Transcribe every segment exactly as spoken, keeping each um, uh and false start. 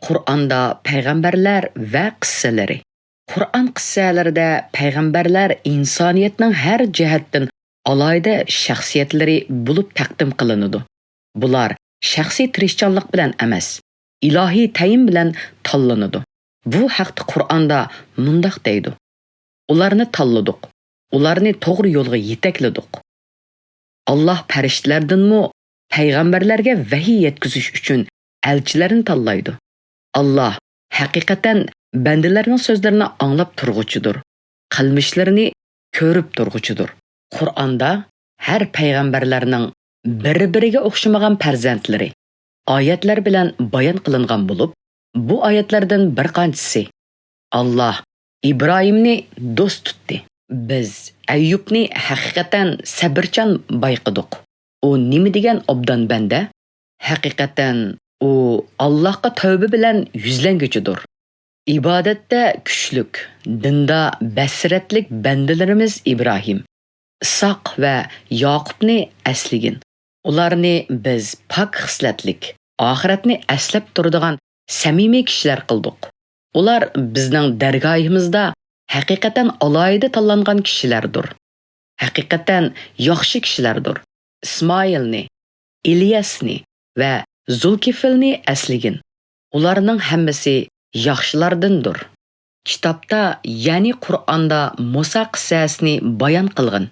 قۇرئاندا پەيغەمبەرلەر ۋە قىسسىلىرى. قۇرئان قىسسەلىرىدە پەيغەمبەرلەر ئىنسانىيەتنىڭ ھەر جەھەتتىن ئالاھىدە شەخسىيەتلىرى بولۇپ تەقدىم قىلىنىدۇ. بۇلار شەخسىي تىرىشچانلىق بىلەن ئەمەس، ئىلاھىي تەيىن بىلەن تاللىنىدۇ. بۇ ھەقتە قۇرئاندا مۇنداق دەيدۇ: «ئۇلارنى تاللىدۇق، ئۇلارنى توغرا يولغا يېتەكلىدۇق.» ئاللاھ پەرىشتىلەردىنمۇ پەيغەمبەرلەرگە ۋەھىي يەتكۈزۈش ئۈچۈن ئەلچىلەرنى تاللايدۇ. ئاللاھ ھەقىقەتەن بەندىلەرنىڭ سۆزلىرىنى ئاڭلاپ تۇرغۇچىدۇر، قىلمىشلىرىنى كۆرۈپ تۇرغۇچىدۇر. قۇرئاندا ھەر پەيغەمبەرلەرنىڭ بىر-بىرىگە ئوخشىمىغان پەرزەنتلىرى ئايەتلەر بىلەن بايان قىلىنغان بولۇپ، بۇ ئايەتلەردىن بىر قانچىسى: «ئاللاھ ئىبراھىمنى دوست تۇتتى. بىز ئەييۇبنى ھەقىقەتەن سەبرچان بايقىدۇق. ئۇ نېمە دېگەن ئوبدان بەندە! ھەقىقەتەن ئۇ ئاللاھقا تەۋبە بىلەن يۈزلەنگۈچىدۇر.» ئىبادەتتە كۈچلۈك، دىندا بەسىرەتلىك بەندىلىرىمىز ئىبراھىم، ئىسھاق ۋە ياقۇپنى ئەسلىگىن. ئۇلارنى بىز پاك خىسلەتلىك، ئاخىرەتنى ئەسلەپ تۇرىدىغان سەمىمىي كىشىلەر قىلدۇق. ئۇلار بىزنىڭ دەرگاھىمىزدا ھەقىقەتەن ئالاھىدە تاللانغان كىشىلەردۇر. ھەقىقەتەن ياخشى كىشىلەردۇر. ئىسمائىلنى، ئىلياسنى ۋە زۇلكىفىلنى ئەسلىگىن. ئۇلارنىڭ ھەممىسى ياخشىلاردىندۇر. كىتابتا، يەنى قۇرئاندا مۇسا قىسسەسىنى بايان قىلغىن.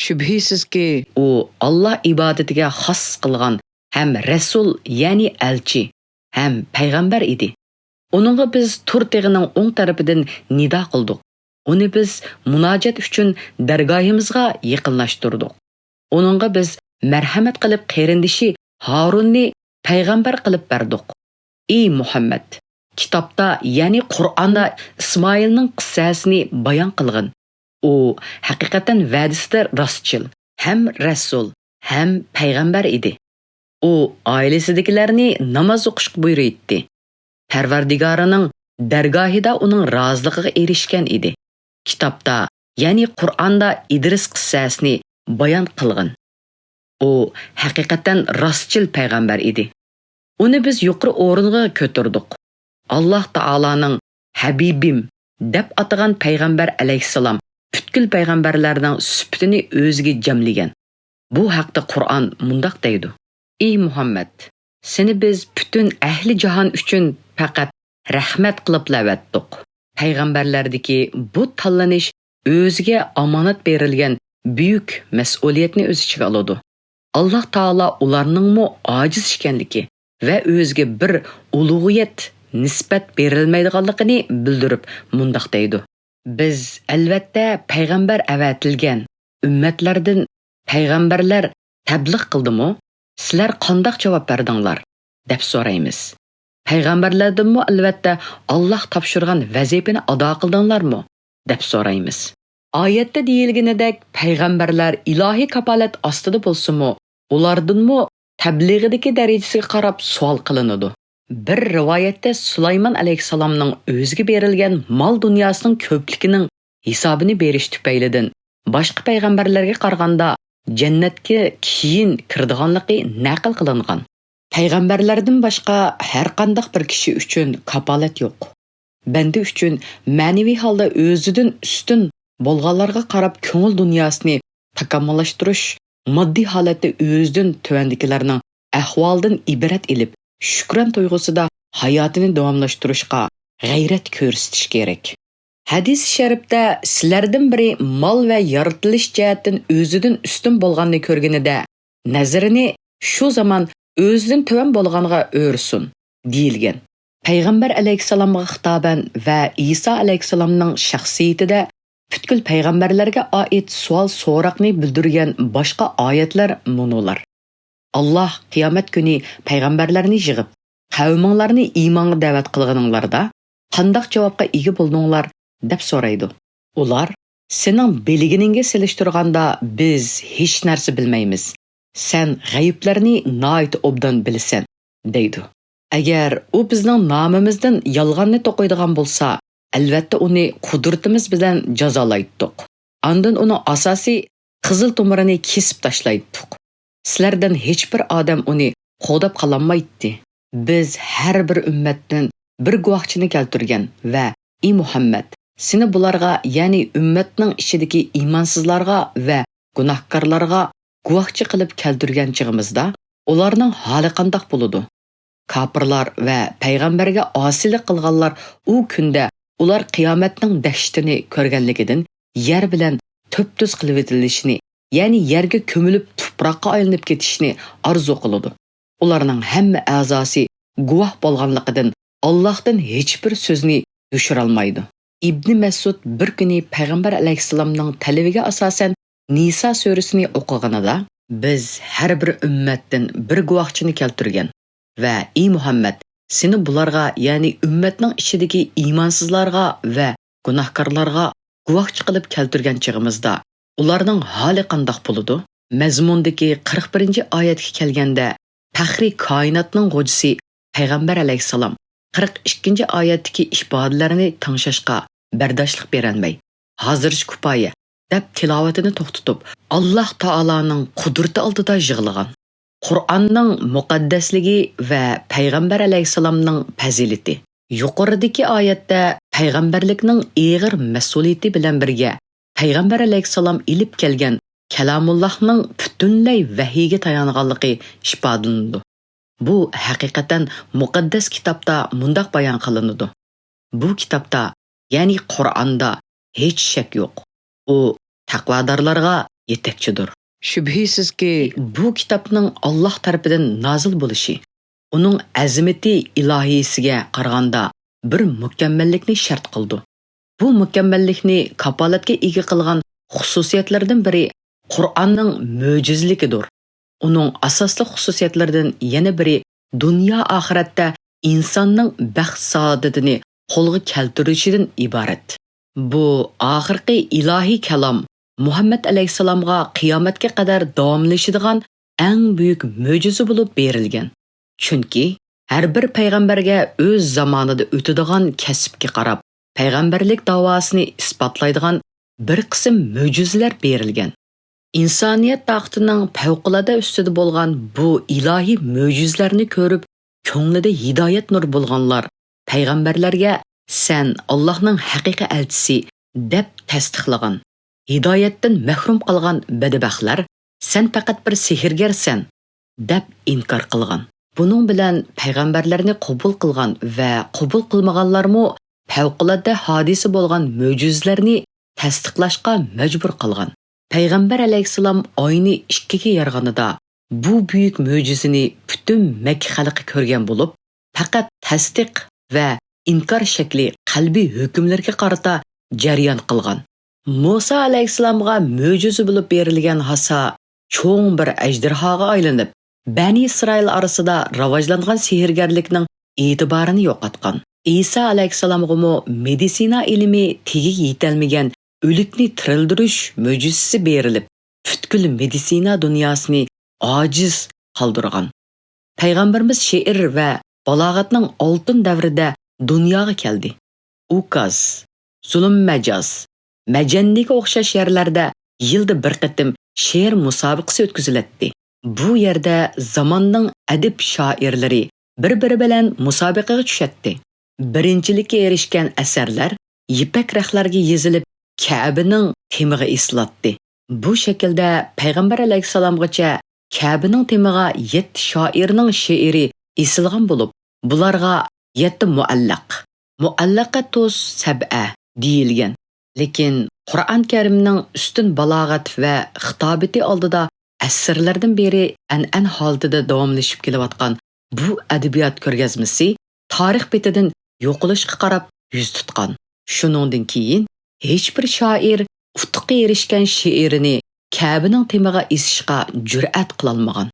شۈبھىسىزكى، ئۇ ئاللاھ ئىبادىتىگە خاس قىلغان ھەم رەسۇل، يەنى ئەلچى، ھەم پەيغەمبەر ئىدى. ئۇنىڭغا بىز تۇر تېغىنىڭ ئوڭ تەرىپىدىن نىدا قىلدۇق. ئۇنى بىز مۇناجات ئۈچۈن دەرگاھىمىزغا يېقىنلاشتۇردۇق. ئۇنىڭغا بىز مەرھەمەت قىلىپ قېرىندىشى ھارۇننى پەيغەمبەر قىلىپ بەردۇق. ئى مۇھەممەد! كىتابتا، يەنى قۇرئاندا ئىسمائىلنىڭ قىسسەسىنى بايان قىلغىن. ئۇ ھەقىقەتەن ۋەدىسىدە راستچىل، ھەم رەسۇل، ھەم پەيغەمبەر ئىدى. ئۇ ئائىلىسىدىكىلەرنى ناماز ئوقۇشقا بۇيرۇيتتى. پەرۋەردىگارىنىڭ دەرگاھىدا ئۇنىڭ رازىلىقىغا ئېرىشكەن ئىدى. كىتابتا، يەنى قۇرئاندا ئىدرىس قىسسەسىنى بايان قىلغىن. ئۇ ھەقىقەتەن راستچىل پەيغەمبەر ئىدى. ئۇنى بىز يۇقىرى ئورۇنغا كۆتۈردۇق. ئاللاھ تائالانىڭ ھەبىبىم دەپ ئاتىغان پەيغەمبەر ئەلەيھىسسالام پۈتكۈل پەيغەمبەرلەرنىڭ سۈپىتىنى ئۆزىگە جەملىگەن. بۇ ھەقتە قۇرئان مۇنداق دەيدۇ: ئى مۇھەممەد! سېنى بىز پۈتۈن ئەھلى جاھان ئۈچۈن پەقەت رەھمەت قىلىپلا ئەۋەتتۇق. پەيغەمبەرلەردىكى بۇ تاللىنىش ئۆزىگە ئامانەت بېرىلگەن بۈيۈك مەسئۇلىيەتنى ئۆز ئىچىگە ئالىدۇ. ئاللاھ تائالا ئۇلارنىڭمۇ ئاجىز ئىكەنلىكى ۋە ئۆزىگە بىر ئۇلۇغىيەت نىسبەت بېرىلمەيدىغانلىقىنى بىلدۈرۈپ مۇنداق دەيدۇ: بىز ئەلۋەتتە پەيغەمبەر ئەۋەتىلگەن ئۈممەتلەردىن پەيغەمبەرلەر تەبلىغ قىلدىمۇ؟ سىلەر قانداق جاۋاب بەردىڭلار؟ دەپ سورايمىز. پەيغەمبەرلەردىنمۇ ئەلۋەتتە ئاللاھ تاپشۇرغان ۋەزىپىنى ئادا قىلدىڭلارمۇ؟ دەپ سورايمىز. ئايەتتە دېيىلگىنىدەك، پەيغەمبەرلەر ئىلاھىي كاپالەت ئاستىدا بولسىمۇ، ئۇلاردىنمۇ تەبلىغىدىكى دەرىجىسىگە قاراپ سوئال قىلىنىدۇ. بىر رىۋايەتتە سۇلايمان ئەلەيھىسسالامنىڭ ئۆزىگە بېرىلگەن مال دۇنياسىنىڭ كۆپلۈكىنىڭ ھېسابىنى بېرىش تۈپەيلىدىن باشقا پەيغەمبەرلەرگە قارىغاندا جەننەتكە كېيىن كىرىدىغانلىقى نەقىل قىلىنغان. پەيغەمبەرلەردىن باشقا ھەرقانداق بىر كىشى ئۈچۈن كاپالەت يوق. بەندە ئۈچۈن مەنىۋى ھالدا ئۆزىدىن ئۈستۈن بولغانلارغا قاراپ كۆڭۈل دۇنياسىنى تاكامۇللاشتۇرۇش، ماددىي ھالەتتە ئۆزىدىن تۆۋەندىكىلەرنىڭ ئەھۋالىدىن ئىبرەت ئېلىپ، شۈكران تۇيغۇسىدا ھاياتىنى داۋاملاشتۇرۇشقا غەيرەت كۆرسىتىش كېرەك. ھەدىسى شەرىپتە، سىلەردىن بىرى مال ۋە يارىتىلىش جەھەتتىن ئۆزىدىن ئۈستۈن بولغاننى كۆرگىنىدە، نەزىرىنى شۇ زامان ئۆزىدىن تۆۋەن بولغانغا ئۆرسۇن، دېيىلگەن. پەيغەمبەر ئەلەيھىسسالامغا خىتابەن ۋە ئىسا ئەلەيھىسسالامنىڭ شەخسىيىتىدە پۈتكۈل پەيغەمبەرلەرگە ئائىت سوئال-سوراقنى بىلدۈرگەن باشقا ئايەتلەر مۇنۇلار: ئاللاھ قىيامەت كۈنى پەيغەمبەرلەرنى يىغىپ، قەۋمىڭلارنى ئىمانغا دەۋەت قىلغىنىڭلاردا قانداق جاۋابقا ئىگە بولدۇڭلار؟ دەپ سورايدۇ. ئۇلار: سېنىڭ بىلگىنىڭگە سېلىشتۇرغاندا بىز ھېچ نەرسە بىلمەيمىز. سەن غەيىبلەرنى ناھايىتى ئوبدان بىلىسەن، دەيدۇ. ئەگەر ئۇ بىزنىڭ نامىمىزدىن يالغاننى توقۇيدىغان بولسا، ئەلۋەتتە ئۇنى قۇدرىتىمىز بىلەن جازالايتتۇق. ئاندىن ئۇنىڭ ئاساسىي قىزىل تومۇرىنى كېسىپ تاشلايتتۇق. سىلەردىن ھېچبىر ئادەم ئۇنى قوغداپ قالالمايتتى. بىز ھەر بىر ئۈممەتتىن بىر گۇۋاھچىنى كەلتۈرگەن ۋە، ئى مۇھەممەد، سېنى بۇلارغا، يەنى ئۈممەتنىڭ ئىچىدىكى ئىمانسىزلارغا ۋە گۇناھكارلارغا گۇۋاھچى قىلىپ كەلتۈرگەن چېغىمىزدا، ئۇلارنىڭ ھالى قانداق بولىدۇ؟ كاپىرلار ۋە پەيغەمبەرگە ئاسىيلىق قىلغانلار ئۇ كۈندە ئۇلار قىيامەتنىڭ دەھشىتىنى كۆرگەنلىكىدىن يەر بىلەن تۈپتۈز قىلىۋېتىلىشىنى، يەنى يەرگە كۆمۈلۈپ تۇپراققا ئايلىنىپ كېتىشىنى ئارزۇ قىلىدۇ. ئۇلارنىڭ ھەممە ئەزاسى گۇۋاھ بولغانلىقىدىن ئاللاھتىن ھېچبىر سۆزنى يوشۇرالمايدۇ. ئىبنى مەسئۇد بىر كۈنى پەيغەمبەر ئەلەيھىسسالامنىڭ تەلىپىگە ئاساسەن نىسا سۈرىسىنى ئوقۇغىنىدا، بىز ھەر بىر ئۈممەتتىن بىر گۇۋاھچىنى كەلتۈرگەن ۋە ئى مۇھەممەد، سېنى بۇلارغا، يەنى ئۈممەتنىڭ ئىچىدىكى ئىمانسىزلارغا ۋە گۇناھكارلارغا گۇۋاھچى قىلىپ كەلتۈرگەن چېغىمىزدا، ئۇلارنىڭ ھالى قانداق بولىدۇ؟ مەزمۇندىكى قىرىق بىرىنچى ئايەتكە كەلگەندە، پەخرى كائىناتنىڭ غوجىسى پەيغەمبەر ئەلەيھىسسالام قىرىق ئىككىنچى ئايەتتىكى ئىپادىلەرنى تىڭشاشقا بەرداشلىق بېرەلمەي، ھازىرچە كۇپايە دەپ تىلاۋىتىنى توختىتىپ، ئاللاھ تائالانىڭ قۇدرىتى ئالدىدا يىغلىغان. قۇرئاننىڭ مۇقەددەسلىكى ۋە پەيغەمبەر ئەلەيھىسسالامنىڭ پەزىلىتى. يۇقىرىدىكى ئايەتتە پەيغەمبەرلىكنىڭ ئېغىر مەسئۇلىيىتى بىلەن بىرگە پەيغەمبەر ئەلەيھىسسالام ئېلىپ كەلگەن كەلامۇللاھنىڭ پۈتۈنلەي ۋەھىيگە تايانغانلىقى ئىپادىلىنىدۇ. بۇ ھەقىقەتەن مۇقەددەس كىتابتا مۇنداق بايان قىلىنىدۇ: بۇ كىتابتا، يەنى قۇرئاندا ھېچ شەك يوق. ئۇ تەقۋادارلارغا يېتەكچىدۇر. شۈبھىسىزكى، بۇ كىتابنىڭ ئاللاھ تەرىپىدىن نازىل بولۇشى ئۇنىڭ ئەزىمىتى ئىلاھىيسىگە قارىغاندا بىر مۇكەممەللىكنى شەرت قىلىدۇ. بۇ مۇكەممەللىكنى كاپالەتكە ئىگە قىلغان خۇسۇسىيەتلىرىدىن بىرى قۇرئاننىڭ مۆجىزىلىكىدۇر. ئۇنىڭ ئاساسلىق خۇسۇسىيەتلىرىدىن يەنە بىرى دۇنيا ئاخىرەتتە ئىنساننىڭ بەخت-سائادىتىنى قولغا كەلتۈرۈشىدىن ئىبارەت. بۇ ئاخىرقى ئىلاھىي كالام مۇھەممەد ئەلەيھىسسالامغا قىيامەتكە قەدەر داۋاملىشىدىغان ئەڭ بۈيۈك مۆجىزە بولۇپ بېرىلگەن. چۈنكى ھەر بىر پەيغەمبەرگە ئۆز زامانىدا ئۆتىدىغان كەسىپكە قاراپ، پەيغەمبەرلىك داۋاسىنى ئىسپاتلايدىغان بىر قىسىم مۆجىزىلەر بېرىلگەن. ئىنسانىيەت تاقىتىنىڭ پەۋقۇلئاددە ئۈستىدە بولغان بۇ ئىلاھىي مۆجىزىلەرنى كۆرۈپ، كۆڭلىدە ھىدايەت نۇرى بولغانلار پەيغەمبەرلەرگە «سەن ئاللاھنىڭ ھەقىقىي ئەلچىسى» دەپ تەستىقلىغان. ھىدايەتتىن مەھرۇم قالغان بەدبەختلەر «سەن پەقەت بىر سېھىرگەرسەن» دەپ ئىنكار قىلغان. بۇنىڭ بىلەن پەيغەمبەرلەرنى قوبۇل قىلغان ۋە قوبۇل قىلمىغانلارمۇ پەۋقۇلئاددە ھادىسە بولغان مۆجىزىلەرنى تەستىقلاشقا مەجبۇر قىلغان. پەيغەمبەر ئەلەيھىسسالام ئاينى ئىككىگە يارغىنىدا بۇ بۈيۈك مۆجىزىنى پۈتۈن مەككە خەلقى كۆرگەن بولۇپ، پەقەت تەستىق ۋە ئىنكار شەكلى قەلبىي ھۆكۈملىرىگە قارىتا جەريان قىلغان. مۇسا ئەلەيھىسسالامغا مۆجىزە بولۇپ بېرىلگەن ھاسا چوڭ بىر ئەجدىھاغا ئايلىنىپ، بەنى ئىسرائىل ئارىسىدا راۋاجلانغان سېھىرگەرلىكنىڭ ئېتىبارىنى يوقاتقان. ئىسا ئەلەيھىسسالامغىمۇ مېدىتسىنا ئىلمى تېگىگە يېتەلمىگەن ئۆلۈكنى تىرىلدۈرۈش مۆجىزىسى بېرىلىپ، پۈتكۈل مېدىتسىنا دۇنياسىنى ئاجىز قالدۇرغان. پەيغەمبىرىمىز شېئىر ۋە بالاغەتنىڭ ئالتۇن دەۋرىدە دۇنياغا كەلدى. ئۇكاز، زۇلۇم مەجاز، مەجەندىگە ئوخشاش يەرلەردە يىلدا بىر قېتىم شېئىر مۇسابىقىسى ئۆتكۈزۈلەتتى. بۇ يەردە زاماننىڭ ئەدىب شائىرلىرى بىر-بىرى بىلەن مۇسابىقىگە چۈشەتتى. بىرىنچىلىككە ئېرىشكەن ئەسەرلەر يىپەك رەخلەرگە يېزىلىپ، كەبىنىڭ تېمىغا ئېسىلاتتى. بۇ شەكىلدە پەيغەمبەر ئەلەيھىسسالامغىچە كەبىنىڭ تېمىغا يەتتە شائىرنىڭ شېئىرى ئېسىلغان بولۇپ، بۇلارغا يەتتە مۇئەللەق، مۇئەللەقەتۇس سەبئە دېيىلگەن. لېكىن قۇرئان كەرىمنىڭ ئۈستۈن بالاغەت ۋە خىتابىتى ئالدىدا ئەسىرلەردىن بېرى ئەنئەنە ھالىتىدە داۋاملىشىپ كېلىۋاتقان بۇ ئەدەبىيات كۆرگەزمىسى تارىخ بېتىدىن يوقىلىشقا قاراپ يۈز تۇتقان. شۇنىڭدىن كېيىن ھېچبىر شائىر ئۇتۇققا ئېرىشكەن شېئىرىنى كەبىنىڭ تېمىغا ئېسىشقا جۈرئەت قىلالمىغان.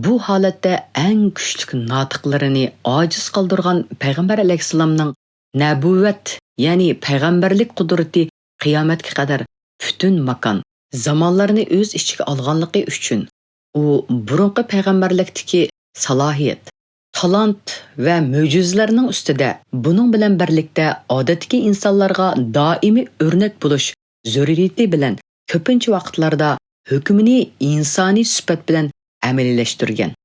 بۇ ھالەتتە ئەڭ كۈچلۈك ناتىقلىرىنى ئاجىز قالدۇرغان پەيغەمبەر ئەلەيھىسسالامنىڭ نەبۇۋۋەت، يەنى پەيغەمبەرلىك قۇدرىتى قىيامەتكە قەدەر پۈتۈن ماكان، زامانلارنى ئۆز ئىچىگە ئالغانلىقى ئۈچۈن، ئۇ بۇرۇنقى پەيغەمبەرلىكتىكى سالاھىيەت، تالانت ۋە مۆجىزىلەرنىڭ ئۈستىدە، بۇنىڭ بىلەن بىرلىكتە ئادەتتىكى ئىنسانلارغا دائىمىي ئۆرنەك بولۇش زۆرۈرىيىتى بىلەن كۆپىنچە ۋاقىتلاردا ھۆكمىنى ئىنسانىي سۈپەت بىلەن ئەمەلىيلەشتۈرگەن.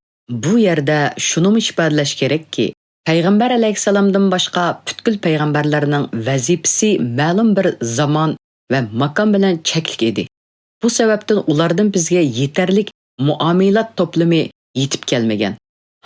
بۇ يەردە شۇنىمۇ ئىپادىلەش كېرەككى، پەيغەمبەر ئەلەيھىسسالامدىن باشقا پۈتكۈل پەيغەمبەرلەرنىڭ ۋەزىپىسى مەلۇم بىر زامان ۋە ماكان بىلەن چەكلىك ئىدى. بۇ سەۋەبتىن ئۇلاردىن بىزگە يېتەرلىك مۇئامىلات توپلىمى يېتىپ كەلمىگەن.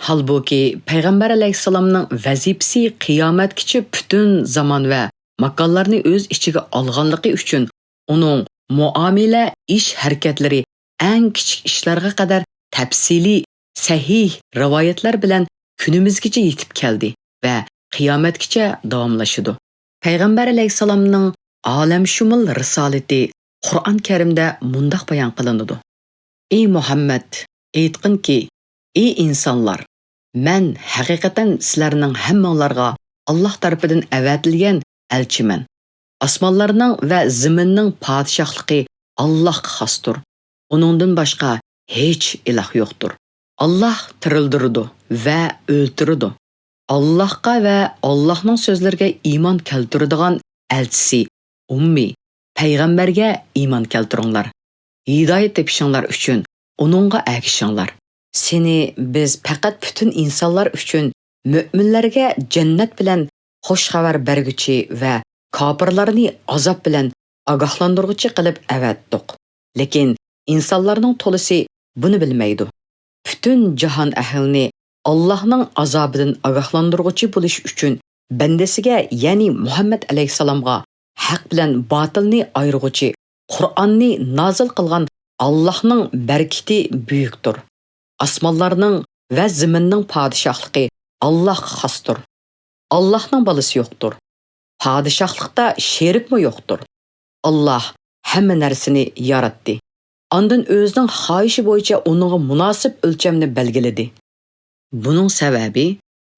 ھالبۇكى، پەيغەمبەر ئەلەيھىسسالامنىڭ ۋەزىپىسى قىيامەتكىچە پۈتۈن زامان ۋە ماكانلارنى ئۆز ئىچىگە ئالغانلىقى ئۈچۈن، ئۇنىڭ مۇئامىلە، ئىش ھەرىكەتلىرى ئەڭ كىچىك ئىشلارغا قەدەر تەپسىلىي، سەھىھ رىۋايەتلەر بىلەن كۈنىمىزگىچە يېتىپ كەلدى ۋە قىيامەتكىچە داۋاملىشىدۇ. پەيغەمبەر ئەلەيھىسسالامنىڭ ئالەمشۇمۇل رىسالىتى قۇرئان كەرىمدە مۇنداق بايان قىلىنىدۇ: ئى مۇھەممەد، ئېيتقىنكى، ئى ئىنسانلار، مەن ھەقىقەتەن سىلەرنىڭ ھەممىڭلارغا ئاللاھ تەرىپىدىن ئەۋەتىلگەن ئەلچىمەن. ئاسمانلارنىڭ ۋە زېمىننىڭ پادىشاھلىقى ئاللاھقا خاستۇر. ئۇنىڭدىن باشقا ھېچ ئىلاھ يوقتۇر. ئاللاھ تىرىلدۈرىدۇ ۋە ئۆلتۈرىدۇ. ئاللاھقا ۋە ئاللاھنىڭ سۆزلىرىگە ئىمان كەلتۈرىدىغان ئەلچىسى، ئۈممىي، پەيغەمبەرگە ئىمان كەلتۈرۈڭلار. ھىدايەت تېپىشىڭلار ئۈچۈن ئۇنىڭغا ئەگىشىڭلار. سېنى بىز پەقەت پۈتۈن ئىنسانلار ئۈچۈن مۆمىنلەرگە جەننەت بىلەن خۇش خەۋەر بەرگۈچى ۋە كاپىرلارنى ئازاب بىلەن ئاگاھلاندۇرغۇچى قىلىپ ئەۋەتتۇق. لېكىن ئىنسانلارنىڭ تولىسى بۇنى بىلمەيدۇ. پۈتۈن جاھان ئەھلىنى ئاللاھنىڭ ئازابىدىن ئاگاھلاندۇرغۇچى بولۇش ئۈچۈن بەندىسىگە، يەنى مۇھەممەد ئەلەيھىسسالامغا ھەق بىلەن باتىلنى ئايرىغۇچى قۇرئاننى نازىل قىلغان ئاللاھنىڭ بەرىكىتى بۈيۈكتۇر. ئاسمانلارنىڭ ۋە زېمىننىڭ پادىشاھلىقى ئاللاھقا خاستۇر. ئاللاھنىڭ بالىسى يوقتۇر. پادىشاھلىقتا شېرىكمۇ يوقتۇر. ئاللاھ ھەممە نەرسىنى ياراتتى. ئاندىن ئۆزىنىڭ خاھىشى بويىچە ئۇنىڭغا مۇناسىپ ئۆلچەمنى بەلگىلىدى. بۇنىڭ سەۋەبى،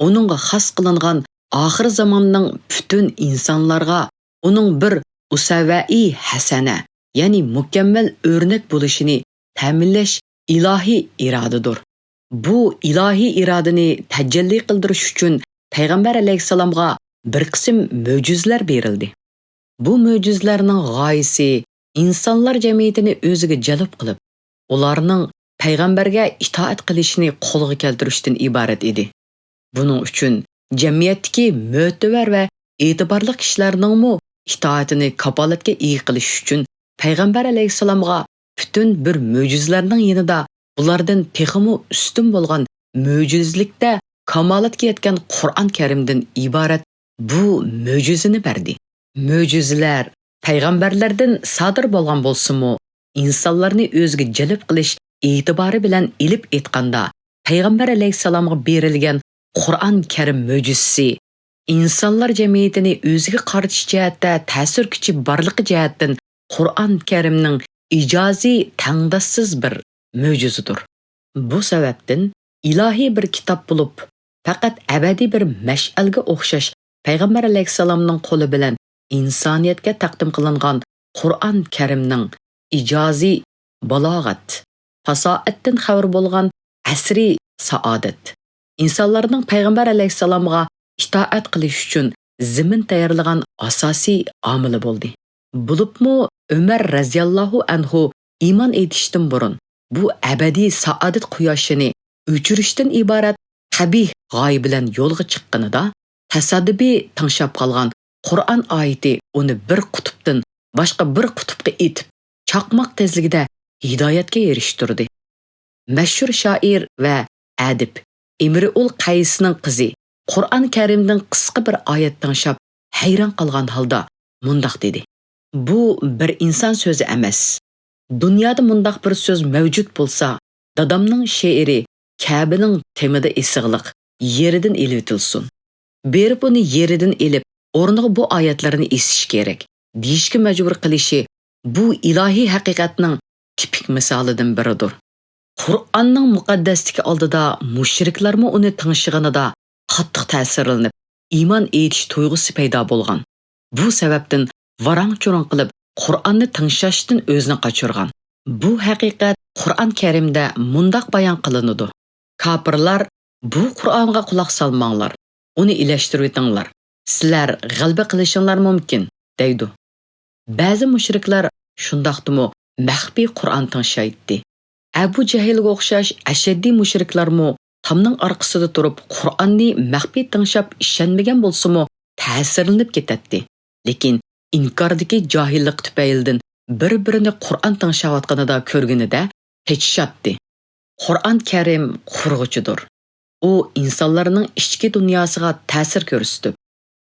ئۇنىڭغا خاس قىلىنغان ئاخىر زاماننىڭ پۈتۈن ئىنسانلارغا ئۇنىڭ بىر ئۇسەۋەئى ھەسەنە، يەنى مۇكەممەل ئۆرنەك بولۇشىنى تەمىنلەش ئىلاھىي ئىرادىدۇر. بۇ ئىلاھىي ئىرادىنى تەجەللى قىلدۇرۇش ئۈچۈن پەيغەمبەر ئەلەيھىسسالامغا بىر قىسىم مۆجىزىلەر بېرىلدى. بۇ مۆجىزىلەرنىڭ غايىسى ئىنسانلار جەمئىيىتىنى ئۆزىگە جەلپ قىلىپ، ئۇلارنىڭ پەيغەمبەرگە ئىتائەت قىلىشىنى قولغا كەلتۈرۈشتىن ئىبارەت ئىدى. بۇنىڭ ئۈچۈن جەمئىيەتتىكى مۆتىۋەر ۋە ئېتىبارلىق كىشىلەرنىڭمۇ ئىتائىتىنى كاپالەتكە ئىگە قىلىش ئۈچۈن پەيغەمبەر ئەلەيھىسسالامغا پۈتۈن بىر مۆجىزىلەرنىڭ يېنىدا بۇلاردىن تېخىمۇ ئۈستۈن بولغان مۆجىزىلىكتە كامالەتكە يەتكەن قۇرئان كەرىمدىن ئىبارەت بۇ مۆجىزىنى بەردى. مۆجىزىلەر پەيغەمبەرلەردىن سادىر بولغان بولسىمۇ، ئىنسانلارنى ئۆزىگە جەلپ قىلىش ئېتىبارى بىلەن ئېلىپ ئېيتقاندا، پەيغەمبەر ئەلەيھىسسالامغا بېرىلگەن قۇرئان كەرىم مۆجىزىسى ئىنسانلار جەمئىيىتىنى ئۆزىگە قارىتىش جەھەتتە تەسىر كۈچى بارلىقى جەھەتتىن قۇرئان كەرىمنىڭ ئىجازى تەڭداشسىز بىر مۆجىزىدۇر. بۇ سەۋەبتىن ئىلاھىي بىر كىتاب بولۇپ، پەقەت ئەبەدىي بىر مەشئەلگە ئوخشاش پەيغەمبەر ئەلەيھىسسالامنىڭ قولى بىلەن ئىنسانىيەتكە تەقدىم قىلىنغان قۇرئان كەرىمنىڭ ئىجازى بالاغەت، پاسائەتتىن خەۋىرى بولغان ئەسرى سائادەت، ئىنسانلارنىڭ پەيغەمبەر ئەلەيھىسسالامغا ئىتائەت قىلىش ئۈچۈن زېمىن تەييارلىغان ئاساسىي ئامىلى بولدى. بولۇپمۇ ئۆمەر رەزىياللاھۇ ئەنھۇ ئىمان ئېيتىشتىن بۇرۇن بۇ ئەبەدىي سائادەت قۇياشىنى ئۆچۈرۈشتىن ئىبارەت قەبىھ غايە بىلەن يولغا چىققىنىدا، تاسادىپىي تىڭشاپ قالغان قۇرئان ئايىتى ئۇنى بىر قۇتۇپتىن باشقا بىر قۇتۇپقا ئېتىپ، چاقماق تېزلىكىدە ھىدايەتكە ئېرىشتۈردى. مەشھۇر شائىر ۋە ئەدىب ئىمرۇئۇل قەيسنىڭ قىزى، قۇرئان كەرىمدىن قىسقا بىر ئايەت تىڭشاپ، ھەيران قالغان ھالدا مۇنداق دېدى: «بۇ بىر ئىنسان سۆزى ئەمەس. دۇنيادا مۇنداق بىر سۆز مەۋجۇت بولسا، دادامنىڭ شېئىرى كەبىنىڭ تېمىدا ئېسىقلىق يېرىدىن ئېلىۋېتىلسۇن. بېرىپ ئۇنى يېرىدىن ئېلىپ، ئورنىغا بۇ ئايەتلەرنى ئېسىش كېرەك» دېيىشكە مەجبۇر قىلىشى بۇ ئىلاھىي ھەقىقەتنىڭ تىپىك مىسالىدىن بىرىدۇر. قۇرئاننىڭ مۇقەددەسلىكى ئالدىدا مۇشرىكلارمۇ ئۇنى تىڭشىغىنىدا قاتتىق تەسىرلىنىپ، ئىمان ئېيتىش تۇيغۇسى پەيدا بولغان. بۇ سەۋەبتىن ۋاراڭ-چۇرۇڭ قىلىپ، قۇرئاننى تىڭشاشتىن ئۆزىنى قاچۇرغان. بۇ ھەقىقەت قۇرئان كەرىمدە مۇنداق بايان قىلىنىدۇ: «كاپىرلار، بۇ قۇرئانغا قۇلاق سالماڭلار، ئۇنى ئىلەشتۈرۈۋېتىڭلار، سىلەر غەلىبە قىلىشىڭلار مۇمكىن» دەيدۇ. بەزى مۇشرىكلار شۇنداقتىمۇ مەخپىي قۇرئان تىڭشايتتى. ئەبۇ جەھىلگە ئوخشاش ئەشەددىي مۇشرىكلارمۇ تامنىڭ ئارقىسىدا تۇرۇپ قۇرئاننى مەخپىي تىڭشاپ ئىشەنمىگەن بولسىمۇ، تەسىرلىنىپ كېتەتتى. لېكىن ئىنكاردىكى جاھىللىق تۈپەيلىدىن بىر-بىرىنى قۇرئان تىڭشاۋاتقىنىدا كۆرگىنىدە قېچىشاتتى. قۇرئان كەرىم قۇرغۇچىدۇر. ئۇ ئىنسانلارنىڭ ئىچكى دۇنياسىغا تەسىر كۆرسىتىپ،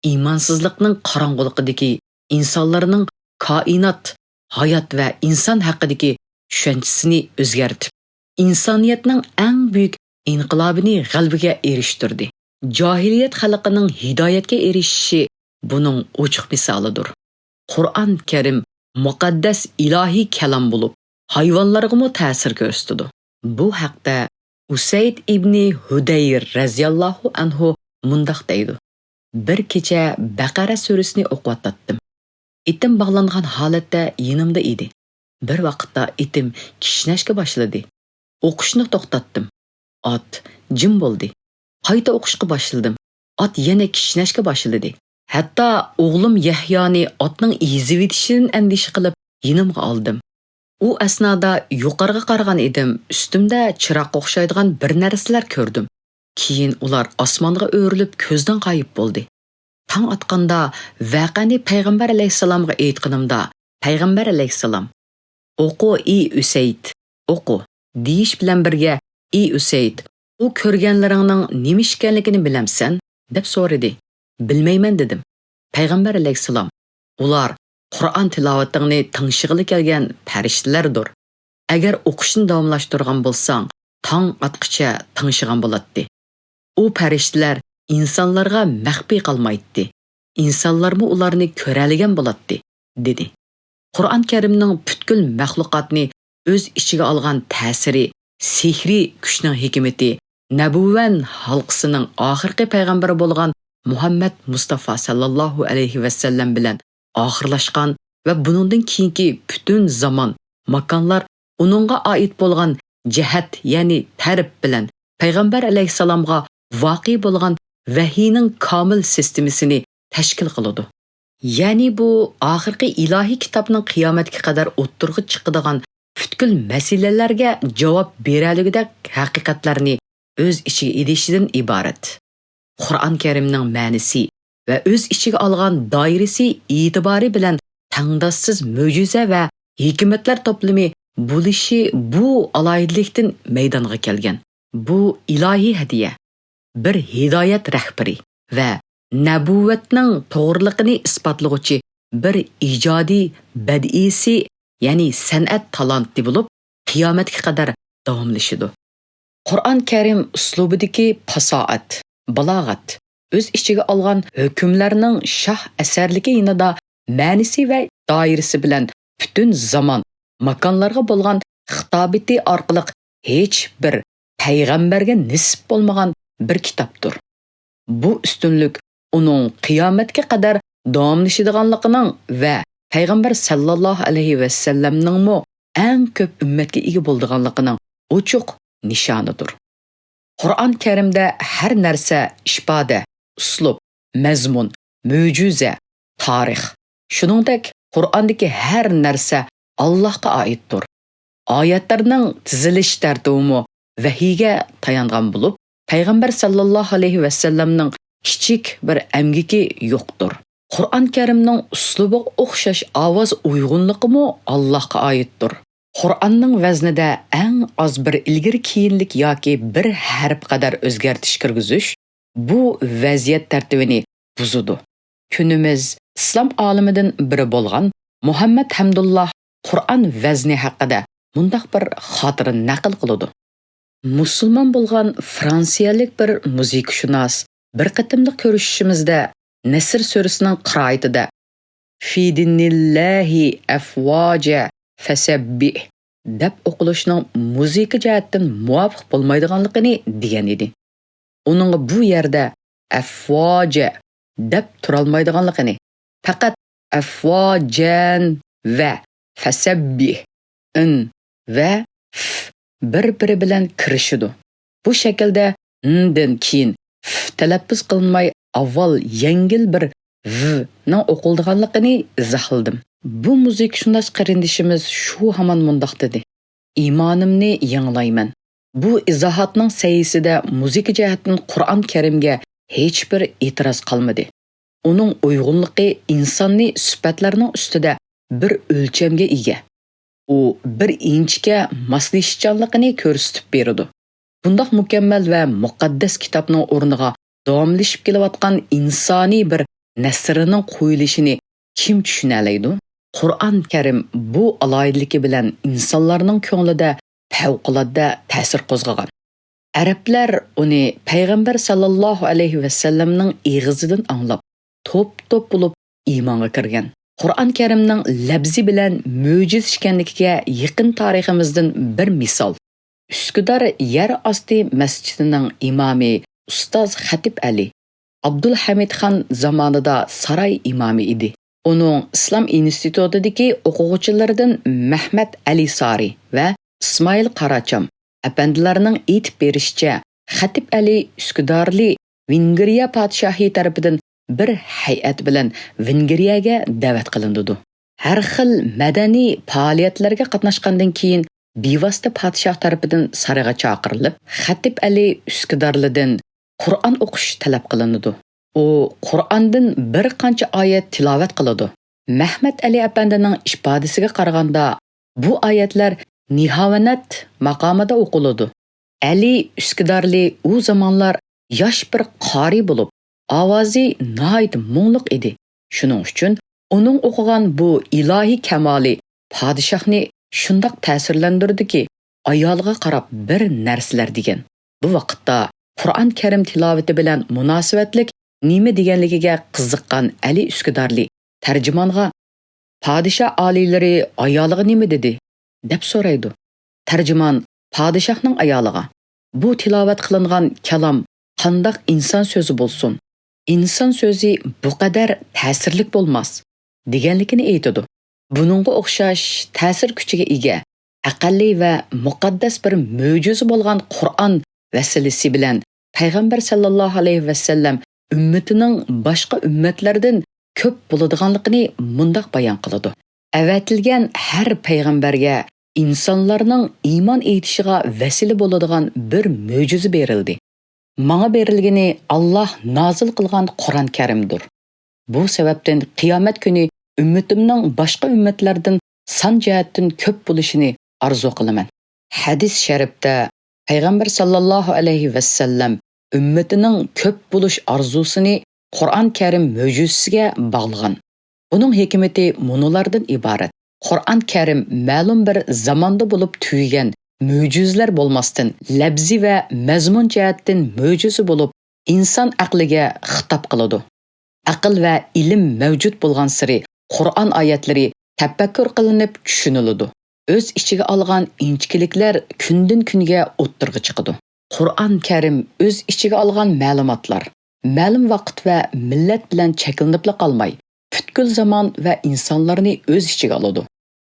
ئىمانسىزلىقنىڭ قاراڭغۇلۇقىدىكى ئىنسانلارنىڭ كائىنات، ھايات ۋە ئىنسان ھەققىدىكى چۈشەنچىسىنى ئۆزگەرتىپ، ئىنسانىيەتنىڭ ئەڭ بۈيۈك ئىنقىلابىنى غەلىبىگە ئېرىشتۈردى. جاھىلىيەت خەلقىنىڭ ھىدايەتكە ئېرىشىشى بۇنىڭ ئوچۇق مىسالىدۇر. قۇرئان كەرىم مۇقەددەس ئىلاھىي كالام بولۇپ، ھايۋانلارغىمۇ تەسىر كۆرسىتىدۇ. بۇ ھەقتە ئۇسەيد ئىبنى ھۇدەير رەزىياللاھۇ ئەنھۇ مۇنداق دەيدۇ: بىر كېچە بەقەرە سۈرىسىنى ئوقۇۋاتاتتىم. ئېتىم باغلانغان ھالەتتە يېنىمدا ئىدى. بىر ۋاقىتتا ئېتىم كىشنەشكە باشلىدى. ئوقۇشنى توختاتتىم. ئات جىم بولدى. قايتا ئوقۇشقا باشلىدىم. ئات يەنە كىشنەشكە باشلىدى. ھەتتا ئوغلۇم يەھيانى ئاتنىڭ ئېزىۋېتىشىدىن ئەندىشە قىلىپ يېنىمغا ئالدىم. ئۇ ئەسنادا يۇقىرىغا قارىغان ئىدىم، ئۈستۈمدە چىراغقا ئوخشايدىغان بىر نەرسىلەر كۆردۈم. كېيىن ئۇلار ئاسمانغا ئۆرۈلۈپ كۆزدىن غايىب بولدى. تاڭ ئاتقاندا ۋەقەنى پەيغەمبەر ئەلەيھىسسالامغا ئېيتقىنىمدا، پەيغەمبەر ئەلەيھىسسالام: «ئوقۇ، ئى ئۈسەيد، ئوقۇ» دېيىش بىلەن بىرگە، «ئى ئۈسەيد، ئۇ كۆرگەنلىرىڭنىڭ نېمە ئىكەنلىكىنى بىلەمسەن؟» دەپ سورىدى. «بىلمەيمەن» دېدىم. پەيغەمبەر ئەلەيھىسسالام: «ئۇلار قۇرئان تىلاۋىتىڭنى تىڭشىغىلى كەلگەن پەرىشتىلەردۇر. ئەگەر ئوقۇشنى داۋاملاشتۇرغان بولساڭ، تاڭ ئاتقىچە تىڭشىغان بولاتتى. ئۇ پەرىشتىلەر ئىنسانلارغا مەخپىي قالمايتتى. ئىنسانلارمۇ ئۇلارنى كۆرەلىگەن بولاتتى» دېدى. قۇرئان كەرىمنىڭ پۈتكۈل مەخلۇقاتنى ئۆز ئىچىگە ئالغان تەسىرى، سېھرىي كۈچنىڭ ھېكمىتى، نەبۇۋەن ھالقىسىنىڭ ئاخىرقى پەيغەمبىرى بولغان مۇھەممەد مۇستافا ساللاللاھۇ ئەلەيھى ۋەسەللەم بىلەن ئاخىرلاشقان ۋە بۇنىڭدىن كېيىنكى پۈتۈن زامان، ماكانلار ئۇنىڭغا ئائىت بولغان جەھەت، يەنى تەرىپ بىلەن پەيغەمبەر ئەلەيھىسسالامغا ۋاقىئ بولغان ۋەھىينىڭ كامىل سىستېمىسىنى تەشكىل قىلىدۇ. يەنى بۇ ئاخىرقى ئىلاھىي كىتابنىڭ قىيامەتكە قەدەر ئوتتۇرىغا چىقىدىغان پۈتكۈل مەسىلىلەرگە جاۋاب بېرەلىگۈدەك ھەقىقەتلەرنى ئۆز ئىچىگە ئېلىشىدىن ئىبارەت. قۇرئان كەرىمنىڭ مەنىسى ۋە ئۆز ئىچىگە ئالغان دائىرىسى ئېتىبارى بىلەن تەڭداشسىز مۆجىزە ۋە ھېكمەتلەر توپلىمى بولۇشى بۇ ئالاھىدىلىكتىن مەيدانغا كەلگەن. بۇ ئىلاھىي ھەدىيە، بىر ھىدايەت رەھبىرى ۋە نەبۇۋەتنىڭ توغرىلىقىنى ئىسپاتلىغۇچى بىر ئىجادىي بەدىئىيسى، يەنى سەنئەت تالانتى بولۇپ، قىيامەتكە قەدەر داۋاملىشىدۇ. قۇرئان كەرىم ئۇسلۇبىدىكى پاساھەت، بالاغەت، ئۆز ئىچىگە ئالغان ھۆكۈملەرنىڭ شاھ ئەسەرلىكى يېنىدا مەنىسى ۋە دائىرىسى بىلەن پۈتۈن زامان، ماكانلارغا بولغان خىتابىتى ئارقىلىق ھېچ بىر پەيغەمبەرگە نېسىپ بولمىغان بىر كىتابتۇر. بۇ ئۈستۈنلۈك ئۇنىڭ قىيامەتكە قەدەر داۋاملىشىدىغانلىقىنىڭ ۋە پەيغەمبەر سەللەللاھۇ ئەلەيھى ۋەسەللەمنىڭمۇ ئەڭ كۆپ ئۈممەتكە ئىگە بولىدىغانلىقىنىڭ ئوچۇق نىشانىدۇر. قۇرئان كەرىمدە ھەر نەرسە ئىپادە، ئۇسلۇب، مەزمۇن، مۆجىزە، تارىخ، شۇنىڭدەك قۇرئاندىكى ھەر نەرسە ئاللاھقا ئائىتتۇر. ئايەتلەرنىڭ تىزىلىش تەرتىپىمۇ ۋەھىيگە تايانغان بولۇپ، پەيغەمبەر سەللەللاھۇ ئەلەيھى ۋەسەللەمنىڭ كىچىك بىر ئەمگىكى يوقتۇر. قۇرئان كەرىمنىڭ ئۇسلۇبىغا ئوخشاش ئاۋاز ئۇيغۇنلۇقىمۇ ئاللاھقا ئائىتتۇر. قۇرئاننىڭ ۋەزنىدە ئەڭ ئاز بىر ئىلگىرى كېيىنلىك ياكى بىر ھەرپ قەدەر ئۆزگەرتىش كىرگۈزۈش بۇ ۋەزىيەت تەرتىپىنى بۇزىدۇ. كۈنىمىز ئىسلام ئالىمىدىن بىرى بولغان مۇھەممەد ھەمدۇللا قۇرئان ۋەزنى ھەققىدە مۇنداق بىر خاتىرە نەقىل قىلىدۇ. مۇسۇلمان بولغان فرانسىيەلىك بىر مۇزىكىشۇناس بىر قېتىملىق كۆرۈشۈشىمىزدە نەسر سۈرىسىنىڭ قىرائىتىدە «فىدىنىللاھى ئەفۋاجە فەسەببىھ» دەپ ئوقۇلۇشىنىڭ مۇزىكا جەھەتتىن مۇۋاپىق بولمايدىغانلىقىنى دېگەن ئىدى. ئۇنىڭغا بۇ يەردە «ئەفۋاجە» دەپ تۇرالمايدىغانلىقىنى، پەقەت «ئەفۋاجەن» ۋە «فەسەببىھ»، «ئىن» ۋە «ف» بىر-بىرى بىلەن كىرىشىدۇ. بۇ شەكىلدە «ن» دىن كېيىن «ف» تەلەپپۇز قىلىنماي، ئاۋۋال يەڭگىل بىر «ۋ» نىڭ ئوقۇلىدىغانلىقىنى ئىزاھلىدىم. بۇ مۇزىكىشۇناس قېرىندىشىمىز شۇ ھامان مۇنداق دېدى: «ئىمانىمنى يېڭىلايمەن. بۇ ئىزاھاتنىڭ سەھىپىسىدە مۇزىكا جەھەتتىن قۇرئان كەرىمگە ھېچبىر ئېتىراز قالمىدى. ئۇنىڭ ئۇيغۇنلۇقى ئىنساننى سۈپەتلەرنىڭ ئۈستىدە بىر ئۆلچەمگە ئىگە. ئۇ بىر ئىنچىكە ماسلىشىشچانلىقىنى كۆرسىتىپ بېرىدۇ. بۇنداق مۇكەممەل ۋە مۇقەددەس كىتابنىڭ ئورنىغا داۋاملىشىپ كېلىۋاتقان ئىنسانىي بىر نەسرنىڭ قويۇلۇشىنى كىم چۈشىنەلەيدۇ؟ قۇرئان كەرىم بۇ ئالاھىدىلىكى بىلەن ئىنسانلارنىڭ كۆڭلىدە پەۋقۇلئاددە تەسىر قوزغىغان. ئەرەبلەر ئۇنى پەيغەمبەر ساللاللاھۇ ئەلەيھى ۋەسەللەمنىڭ ئېغىزىدىن ئاڭلاپ، توپ-توپ بولۇپ ئىمانغا كىرگەن. قۇرئان كەرىمنىڭ لەپزى بىلەن مۆجىزە ئىكەنلىكىگە يېقىن تارىخىمىزدىن بىر مىسال. ئۈسكۈدار يەر ئاستى مەسچىتىنىڭ ئىمامى ئۇستاز خەتىپ ئەلى، ئابدۇلھەمىدخان زامانىدا ساراي ئىمامى ئىدى. ئۇنىڭ ئىسلام ئىنستىتۇتىدىكى ئوقۇغۇچىلىرىدىن مەھمەت ئەلى سارى ۋە ئىسمائىل قاراچام ئەپەندىلەرنىڭ ئېيتىپ بېرىشىچە، خەتىپ ئەلى ئۈسكۈدارلى ۋېنگرىيە پادىشاھى تەرىپىدىن بىر ھەيئەت بىلەن ۋېنگرىيەگە دەۋەت قىلىنىدۇ. ھەر خىل مەدەنىي پائالىيەتلەرگە قاتناشقاندىن كېيىن، بىۋاسىتە پادىشاھ تەرىپىدىن سارىيىغا چاقىرىلىپ، خەتىپ ئەلى ئۈسكۈدارلىدىن قۇرئان ئوقۇش تەلەپ قىلىنىدۇ. ئۇ قۇرئاندىن بىر قانچە ئايەت تىلاۋەت قىلىدۇ. مەھمەت ئەلى ئەپەندىنىڭ ئىپادىسىگە قارىغاندا، بۇ ئايەتلەر نىھاۋەنەت ماقامىدا ئوقۇلىدۇ. ئەلى ئۈسكۈدارلى ئۇ زامانلار ياش بىر قارى بولۇپ، ئاۋازى ناھايىتى مۇڭلۇق ئىدى. شۇنىڭ ئۈچۈن ئۇنىڭ ئوقۇغان بۇ ئىلاھىي كامالى پادىشاھنى شۇنداق تەسىرلەندۈردىكى، ئايالىغا قاراپ بىر نەرسىلەر دېگەن. بۇ ۋاقىتتا قۇرئان كەرىم تىلاۋىتى بىلەن مۇناسىۋەتلىك نېمە دېگەنلىكىگە قىزىققان ئەلى ئۈسكۈدارلى تەرجىمانغا، «پادىشاھ ئالىيلىرى ئايالىغا نېمە دېدى؟» دەپ سورايدۇ. تەرجىمان پادىشاھنىڭ ئايالىغا، «بۇ تىلاۋەت قىلىنغان كالام قانداق ئىنسان سۆزى بولسۇن؟ ئىنسان سۆزى بۇ قەدەر تەسىرلىك بولماس» دېگەنلىكىنى ئېيتىدۇ. بۇنىڭغا ئوخشاش تەسىر كۈچىگە ئىگە، ئەقەللىي ۋە مۇقەددەس بىر مۆجىزە بولغان قۇرئان ۋەسىلىسى بىلەن پەيغەمبەر ساللاللاھۇ ئەلەيھى ۋەسەللەم ئۈممىتىنىڭ باشقا ئۈممەتلەردىن كۆپ بولىدىغانلىقىنى مۇنداق بايان قىلىدۇ: «ئەۋەتىلگەن ھەر پەيغەمبەرگە ئىنسانلارنىڭ ئىمان ئېيتىشىغا ۋەسىلە بولىدىغان بىر مۆجىزە بېرىلدى. ماڭا بېرىلگىنى ئاللاھ نازىل قىلغان قۇرئان كەرىمدۇر. بۇ سەۋەبتىن قىيامەت كۈنى ئۈممىتىمنىڭ باشقا ئۈممەتلەردىن سان جەھەتتىن كۆپ بولۇشىنى ئارزۇ قىلىمەن.» ھەدىس شەرىپتە پەيغەمبەر ساللاللاھۇ ئەلەيھى ۋەسەللەم ئۈممىتىنىڭ كۆپ بولۇش ئارزۇسىنى قۇرئان كەرىم مۆجىزىسىگە باغلىغان. بۇنىڭ ھېكمىتى مۇنۇلاردىن ئىبارەت: قۇرئان كەرىم مەلۇم بىر زاماندا بولۇپ تۈگىگەن مۆجىزىلەر بولماستىن، لەپزى ۋە مەزمۇن جەھەتتىن مۆجىزە بولۇپ، ئىنسان ئەقلىگە خىتاب قىلىدۇ. ئەقىل ۋە ئىلىم مەۋجۇت بولغانسېرى، قۇرئان ئايەتلىرى تەپەككۇر قىلىنىپ چۈشىنىلىدۇ. ئۆز ئىچىگە ئالغان ئىنچىكىلىكلەر كۈندىن-كۈنگە ئوتتۇرىغا چىقىدۇ. قۇرئان كەرىم ئۆز ئىچىگە ئالغان مەلۇماتلار مەلۇم ۋاقىت ۋە مىللەت بىلەن چەكلىنىپلا قالماي، پۈتكۈل زامان ۋە ئىنسانلارنى ئۆز ئىچىگە ئالىدۇ.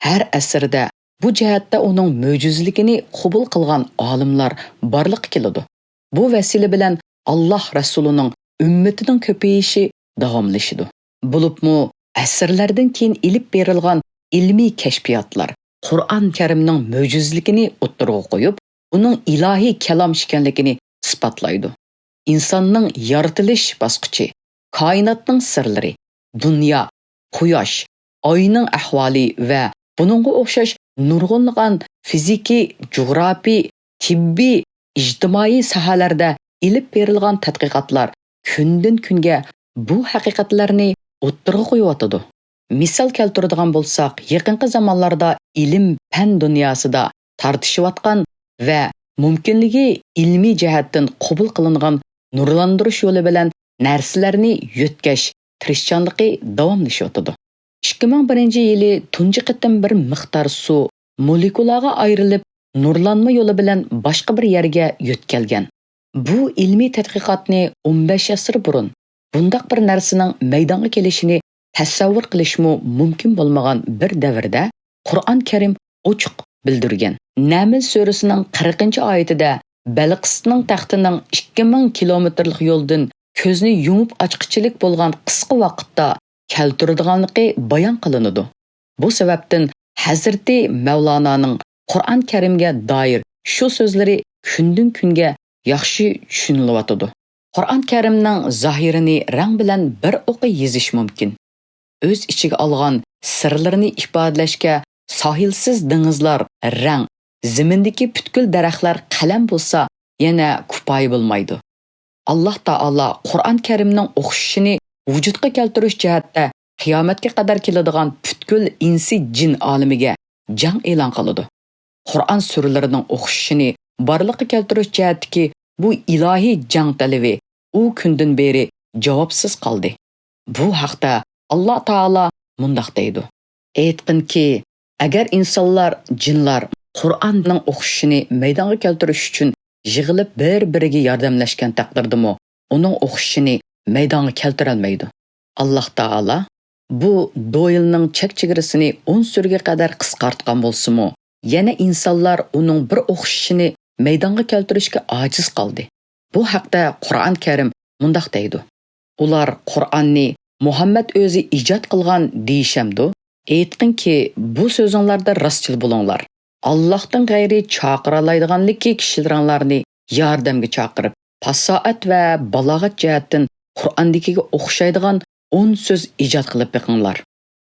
ھەر ئەسىردە بۇ جەھەتتە ئۇنىڭ مۆجىزىلىكىنى قوبۇل قىلغان ئالىملار بارلىققا كېلىدۇ. بۇ ۋەسىلە بىلەن ئاللاھ رەسۇلىنىڭ ئۈممىتىنىڭ كۆپىيىشى داۋاملىشىدۇ. بولۇپمۇ ئەسىرلەردىن كېيىن ئېلىپ بېرىلغان ئىلمىي كەشپىياتلار قۇرئان كەرىمنىڭ مۆجىزىلىكىنى ئوتتۇرىغا قويۇپ، ئۇنىڭ ئىلاھىي كالام ئىكەنلىكىنى ئىسپاتلايدۇ. ئىنساننىڭ يارىتىلىش باسقۇچى، كائىناتنىڭ سىرلىرى، دۇنيا، قۇياش، ئاينىڭ ئەھۋالى ۋە بۇنىڭغا ئوخشاش نۇرغۇنلىغان فىزىكىي، جۇغراپىي، تېببىي، ئىجتىمائىي ساھەلەردە ئېلىپ بېرىلغان تەتقىقاتلار كۈندىن-كۈنگە بۇ ھەقىقەتلەرنى ئوتتۇرىغا قويۇۋاتىدۇ. مىسال كەلتۈرىدىغان بولساق، يېقىنقى زامانلاردا ئىلىم-پەن دۇنياسىدا تارتىشىۋاتقان ۋە مۇمكىنلىكى ئىلمىي جەھەتتىن قوبۇل قىلىنغان نۇرلاندۇرۇش يولى بىلەن نەرسىلەرنى يۆتكەش تىرىشچانلىقى داۋاملىشىۋاتىدۇ. ئىككى مىڭ بىرىنچى يىلى تۇنجى قېتىم بىر مىقدار سۇ مولېكۇلاغا ئايرىلىپ، نۇرلانما يولى بىلەن باشقا بىر يەرگە يۆتكەلگەن. بۇ ئىلمىي تەتقىقاتنى ئون بەش ئەسىر بۇرۇن، بۇنداق بىر نەرسىنىڭ مەيدانغا كېلىشىنى تەسەۋۋۇر قىلىشمۇ مۇمكىن بولمىغان بىر دەۋردە قۇرئان كەرىم ئوچۇق بىلدۈرگەن. نەمل سۈرىسىنىڭ قىرىقىنچى ئايىتىدە بەلقىسنىڭ تەختىنىڭ ئىككى مىڭ كىلومېتىرلىق يولدىن كۆزنى يۇمۇپ ئاچقىچىلىك بولغان قىسقا ۋاقىتتا كەلتۈرىدىغانلىقى بايان قىلىنىدۇ. بۇ سەۋەبتىن ھەزرىتى مەۋلانانىڭ قۇرئان كەرىمگە دائىر شۇ سۆزلىرى كۈندىن-كۈنگە ياخشى چۈشىنىلىۋاتىدۇ. قۇرئان كەرىمنىڭ زاھىرىنى رەڭ بىلەن بىر ئوقى يېزىش مۇمكىن. ئۆز ئىچىگە ئالغان سىرلىرىنى ئىپادىلەشكە ساھىلسىز دېڭىزلار رەڭ، زېمىندىكى پۈتكۈل دەرەخلەر قەلەم بولسا، يەنە كۇپايە بولمايدۇ. ئاللاھ تائالا قۇرئان كەرىمنىڭ ئوخشىشىنى ۋۇجۇدقا كەلتۈرۈش جەھەتتە قىيامەتكە قەدەر كېلىدىغان پۈتكۈل ئىنسى جىن ئالىمىگە جەڭ ئېلان قىلىدۇ. قۇرئان سۈرىلىرىنىڭ ئوخشىشىنى بارلىققا كەلتۈرۈش جەھەتتىكى بۇ ئىلاھىي جەڭ تەلىپى ئۇ كۈندىن بېرى جاۋابسىز قالدى. بۇ ھەقتە ئاللاھ تائالا مۇنداق دەيدۇ: ئېيتقىنكى، ئەگەر ئىنسانلار، جىنلار قۇرئاننىڭ ئوخشىشىنى مەيدانغا كەلتۈرۈش ئۈچۈن يىغىلىپ بىر-بىرىگە ياردەملەشكەن تەقدىردىمۇ، ئۇنىڭ ئوخشىشىنى مەيدانغا كەلتۈرەلمەيدۇ. ئاللاھ تائالا بۇ دويىلنىڭ چەك-چېگرىسىنى ئون سۈرىگە قەدەر قىسقارتقان بولسىمۇ، يەنە ئىنسانلار ئۇنىڭ بىر ئوخشىشىنى مەيدانغا كەلتۈرۈشكە ئاجىز قالدى. بۇ ھەقتە قۇرئان كەرىم مۇنداق دەيدۇ: ئۇلار قۇرئاننى مۇھەممەد ئۆزى ئىجاد قىلغان دېيىشەمدۇ؟ ئېيتقىنكى، بۇ سۆزۈڭلاردا راستچىل بولۇڭلار. ئاللاھتىن غەيرى چاقىرالايدىغانلىكى كىشىلىرىڭلارنى ياردەمگە چاقىرىپ، پاسائەت ۋە بالاغەت جەھەتتىن قۇرئاندىكىگە ئوخشايدىغان ئون سۆز ئىجاد قىلىپ بېقىڭلار.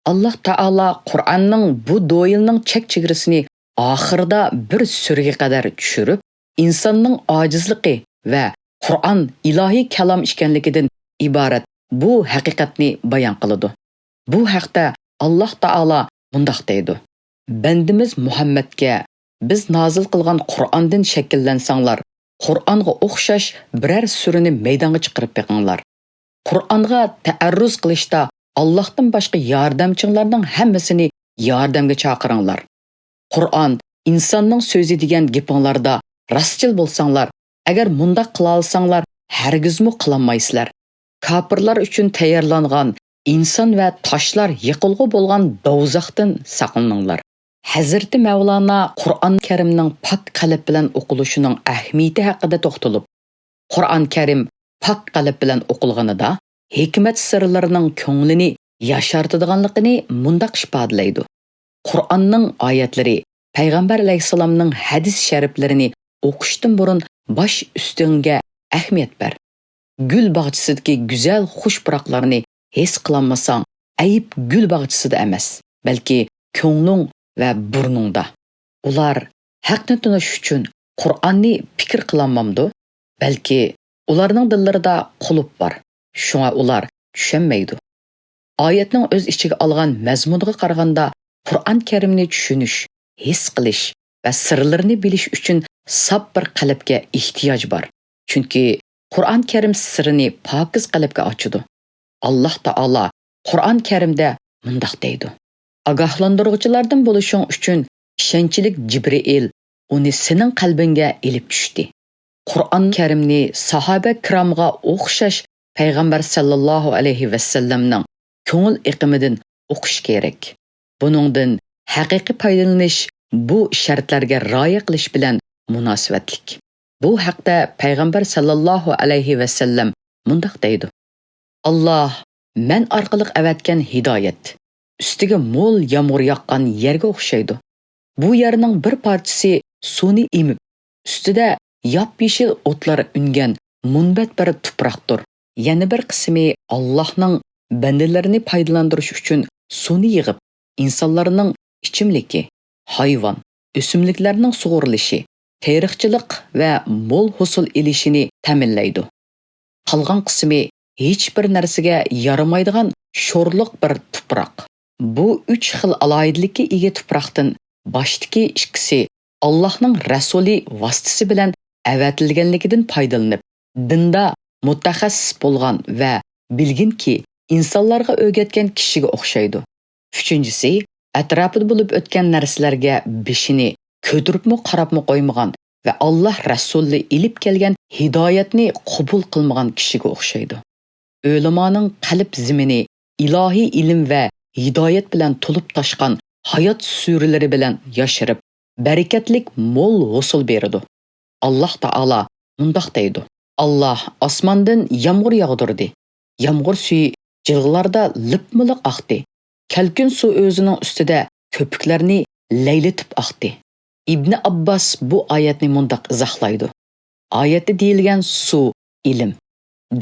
ئاللاھ تائالا قۇرئاننىڭ بۇ دويىلنىڭ چەك-چېگرىسىنى ئاخىرىدا بىر سۈرىگە قەدەر چۈشۈرۈپ، ئىنساننىڭ ئاجىزلىقى ۋە قۇرئان ئىلاھىي كالام ئىكەنلىكىدىن ئىبارەت بۇ ھەقىقەتنى بايان قىلىدۇ. بۇ ھەقتە ئاللاھ تائالا مۇنداق دەيدۇ: بەندىمىز مۇھەممەدكە بىز نازىل قىلغان قۇرئاندىن شەكىللەنسەڭلار، قۇرئانغا ئوخشاش بىرەر سۈرىنى مەيدانغا چىقىرىپ بېقىڭلار. قۇرئانغا تەئەررۇز قىلىشتا ئاللاھتىن باشقا ياردەمچىڭلارنىڭ ھەممىسىنى ياردەمگە چاقىرىڭلار. قۇرئان ئىنساننىڭ سۆزى دېگەن گېپىڭلاردا راستچىل بولساڭلار، ئەگەر مۇنداق قىلالىساڭلار، ھەرگىزمۇ قىلالمايسىلەر. كاپىرلار ئۈچۈن تەييارلانغان ئىنسان ۋە تاشلار يېقىلغۇ بولغان دوزاختىن ساقلىنىڭلار. ھەزرىتى مەۋلانا قۇرئان كەرىمنىڭ پاك قەلب بىلەن ئوقۇلۇشىنىڭ ئەھمىيىتى ھەققىدە توختىلىپ، قۇرئان كەرىم پاك قەلب بىلەن ئوقۇلغىنىدا، ھېكمەت سىرلىرىنىڭ كۆڭلىنى ياشارتىدىغانلىقىنى مۇنداق ئىپادىلەيدۇ: قۇرئاننىڭ ئايەتلىرى پەيغەمبەر ئەلەيھىسسالامنىڭ ھەدىس شەرىپلىرىنى ئوقۇشتىن بۇرۇن باش ئۈستۈڭگە ئەھمىيەت بەر. گۈل باغچىسىدىكى گۈزەل خۇش پۇراقلارنى ھېس قىلالمىساڭ، ئەيىب گۈل باغچىسىدا ئەمەس، بەلكى كۆڭلۈڭ ۋە بۇرنۇڭدا. ئۇلار ھەقنى تونۇش ئۈچۈن قۇرئاننى پىكىر قىلالمامدۇ؟ بەلكى ئۇلارنىڭ دىللىرىدا قۇلۇپ بار، شۇڭا ئۇلار چۈشەنمەيدۇ. ئايەتنىڭ ئۆز ئىچىگە ئالغان مەزمۇنىغا قارىغاندا، قۇرئان كەرىمنى چۈشىنىش، ھېس قىلىش ۋە سىرلىرىنى بىلىش ئۈچۈن ساپ بىر قەلبكە ئېھتىياج بار. چۈنكى قۇرئان كەرىم سىرىنى پاكىز قەلبكە ئاچىدۇ. ئاللاھ تائالا قۇرئان كەرىمدە مۇنداق دەيدۇ: ئاگاھلاندۇرغۇچىلاردىن بولۇشۇڭ ئۈچۈن ئىشەنچلىك جىبرىئىل ئۇنى سېنىڭ قەلبىڭگە ئېلىپ چۈشتى. قۇرئان كەرىمنى ساھابە كىرامغا ئوخشاش پەيغەمبەر سەللەللاھۇ ئەلەيھى ۋەسەللەمنىڭ كۆڭۈل ئېقىمىدىن ئوقۇش كېرەك. بۇنىڭدىن ھەقىقىي پايدىلىنىش بۇ شەرتلەرگە رىئايە قىلىش بىلەن مۇناسىۋەتلىك. بۇ ھەقتە پەيغەمبەر سەللەللاھۇ ئەلەيھى ۋەسەللەم مۇنداق دەيدۇ: ئاللاھ مەن ئارقىلىق ئەۋەتكەن ھىدايەت ئۈستىگە مول يامغۇر ياغقان يەرگە ئوخشايدۇ. بۇ يەرنىڭ بىر پارچىسى سۇنى ئېمىپ، ئۈستىدە ياپيېشىل ئوتلار ئۈنگەن مۇنبەت بىر تۇپراقتۇر. يەنە بىر قىسمى ئاللاھنىڭ بەندىلىرىنى پايدىلاندۇرۇش ئۈچۈن سۇنى يىغىپ، ئىنسانلارنىڭ ئىچىملىكى، ھايۋان، ئۆسۈملۈكلەرنىڭ سۇغۇرۇلۇشى، تېرىقچىلىق ۋە مول ھوسۇل ئېلىشىنى تەمىنلەيدۇ. قالغان قىسمى ھېچبىر نەرسىگە يارىمايدىغان شورلۇق بىر تۇپراق. بۇ ئۈچ خىل ئالاھىدىلىككە ئىگە تۇپراقتىن باشتىكى ئىككىسى ئاللاھنىڭ رەسۇلى ۋاسىتىسى بىلەن ئەۋەتىلگەنلىكىدىن پايدىلىنىپ، دىندا مۇتەخەسسىس بولغان ۋە بىلگىنكى ئىنسانلارغا ئۆگەتكەن كىشىگە ئوخشايدۇ. ئۈچىنچىسى، ئەتراپىدا بولۇپ ئۆتكەن نەرسىلەرگە بېشىنى كۆتۈرۈپمۇ قاراپمۇ قويمىغان ۋە ئاللاھ رەسۇلى ئېلىپ كەلگەن ھىدايەتنى قوبۇل قىلمىغان كىشىگە ئوخشايدۇ. ئۆلىمانىڭ قەلب زېمىنى ئىلاھىي ئىلىم ۋە ھىدايەت بىلەن تولۇپ تاشقان ھايات سۈرىلىرى بىلەن ياشىرىپ، بەرىكەتلىك مول ھوسۇل بېرىدۇ. ئاللاھ تائالا مۇنداق دەيدۇ: ئاللاھ ئاسماندىن يامغۇر ياغدۇردى. يامغۇر سۈيى جىلغىلاردا لىپمۇلىق ئاقتى. كەلكۈن سۇ ئۆزىنىڭ ئۈستىدە كۆپۈكلەرنى لەيلىتىپ ئاقتى. ئىبنى ئابباس بۇ ئايەتنى مۇنداق ئىزاھلايدۇ: ئايەتتە دېيىلگەن سۇ، ئىلىم،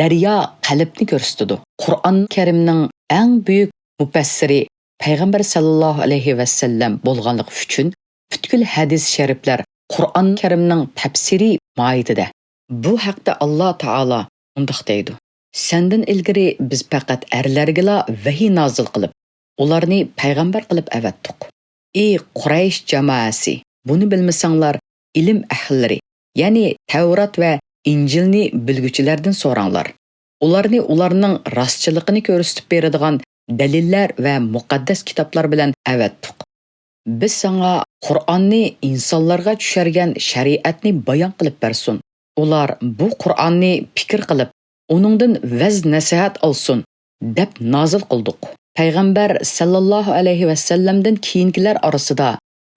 دەريا، قەلبنى كۆرسىتىدۇ. قۇرئان كەرىمنىڭ ئەڭ بۈيۈك مۇپەسسىرى پەيغەمبەر سەللەللاھۇ ئەلەيھى ۋەسەللەم بولغانلىقى ئۈچۈن، پۈتكۈل ھەدىس شەرىپلەر قۇرئان كەرىمنىڭ تەپسىرى ماھىيىتىدە. بۇ ھەقتە ئاللا تائالا مۇنداق دەيدۇ: سەندىن ئىلگىرى بىز پەقەت ئەرلەرگىلا ۋەھىي نازىل قىلىپ، ئۇلارنى پەيغەمبەر قىلىپ ئەۋەتتۇق. ئى قۇرەيش جامائەسى، بۇنى بىلمىسەڭلار، ئىلىم ئەھلىلىرى، يەنى تەۋرات ۋە ئىنجىلنى بىلگۈچىلەردىن سوراڭلار. ئۇلارنى ئۇلارنىڭ راستچىللىقىنى كۆرسىتىپ بېرىدىغان دەلىللەر ۋە مۇقەددەس كىتابلار بىلەن ئەۋەتتۇق. بىز ساڭا قۇرئاننى ئىنسانلارغا چۈشەرگەن شەرىئەتنى بايان قىلىپ بەرسۇن. ئۇلار بۇ قۇرئاننى پىكىر قىلىپ، ئۇنىڭدىن ۋەز-نەسىھەت ئالسۇن، دەپ نازىل قىلدۇق. پەيغەمبەر سەللەللاھۇ ئەلەيھى ۋەسەللەمدىن كېيىنكىلەر ئارىسىدا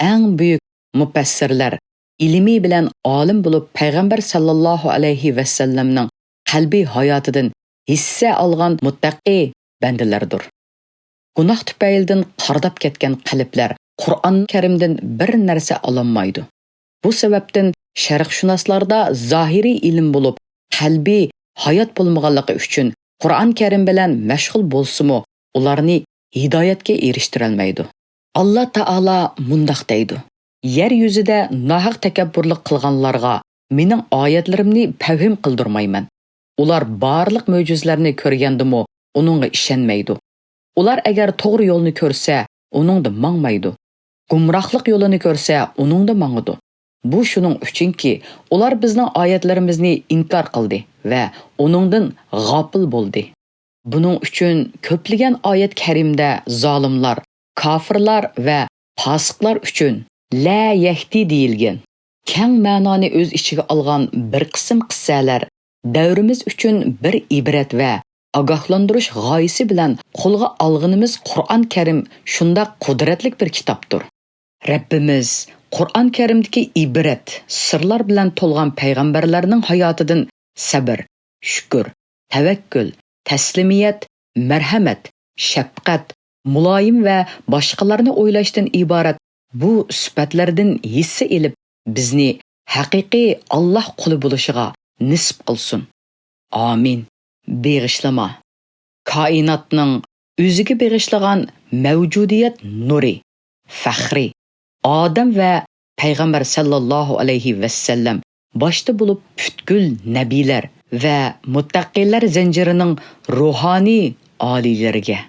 ئەڭ بۈيۈك مۇپەسسىرلەر، ئىلمى بىلەن ئالىم بولۇپ، پەيغەمبەر سەللەللاھۇ ئەلەيھى ۋەسەللەمنىڭ قەلبىي ھاياتىدىن ھىسسە ئالغان مۇتتەقى بەندىلەردۇر. گۇناھ تۈپەيلىدىن قارىداپ كەتكەن قەلبلەر قۇرئان كەرىمدىن بىر نەرسە ئالالمايدۇ. بۇ سەۋەبتىن شەرقشۇناسلاردا زاھىرىي ئىلىم بولۇپ، قەلبىي ھايات بولمىغانلىقى ئۈچۈن قۇرئان كەرىم بىلەن مەشغۇل بولسىمۇ، ئۇلارنى ھىدايەتكە ئېرىشتۈرەلمەيدۇ. ئاللا تائالا مۇنداق دەيدۇ: يەر يۈزىدە ناھەق تەكەببۇرلۇق قىلغانلارغا مېنىڭ ئايەتلىرىمنى پەھىم قىلدۇرمايمەن. ئۇلار بارلىق مۆجىزىلەرنى كۆرگەندىمۇ ئۇنىڭغا ئىشەنمەيدۇ. ئۇلار ئەگەر توغرا يولنى كۆرسە، ئۇنىڭدا ماڭمايدۇ. گۇمراھلىق يولىنى كۆرسە، ئۇنىڭدا ماڭىدۇ. بۇ شۇنىڭ ئۈچۈنكى، ئۇلار بىزنىڭ ئايەتلىرىمىزنى ئىنكار قىلدى ۋە ئۇنىڭدىن غاپىل بولدى. بۇنىڭ ئۈچۈن كۆپلىگەن ئايەت كەرىمدە زالىملار، كاپىرلار ۋە پاسىقلار ئۈچۈن لە يەھدى دېيىلگەن. كەڭ مەنانى ئۆز ئىچىگە ئالغان بىر قىسىم قىسسەلەر دەۋرىمىز ئۈچۈن بىر ئىبرەت ۋە ئاگاھلاندۇرۇش غايىسى بىلەن قولغا ئالغىنىمىز قۇرئان كەرىم شۇنداق قۇدرەتلىك بىر كىتابتۇر. رەببىمىز قۇرئان كەرىمدىكى ئىبرەت، سىرلار بىلەن تولغان پەيغەمبەرلەرنىڭ ھاياتىدىن سەبر، شۈكۈر، تەۋەككۈل، تەسلىمىيەت، مەرھەمەت، شەپقەت، مۇلايىم ۋە باشقىلارنى ئويلاشتىن ئىبارەت بۇ سۈپەتلەردىن ھىسسە ئېلىپ، بىزنى ھەقىقىي ئاللاھ قۇلى بولۇشىغا نېسىپ قىلسۇن. ئامىن. بېغىشلىما. كائىناتنىڭ ئۆزىگە بېغىشلىغان مەۋجۇدىيەت نۇرى، فەخرى، ئادەم ۋە پەيغەمبەر سەللەللاھۇ ئەلەيھى ۋەسەللەم باشتا بولۇپ پۈتكۈل نەبىلەر ۋە مۇتتەقىلەر زەنجىرىنىڭ روھانىي ئالىيلىرىگە.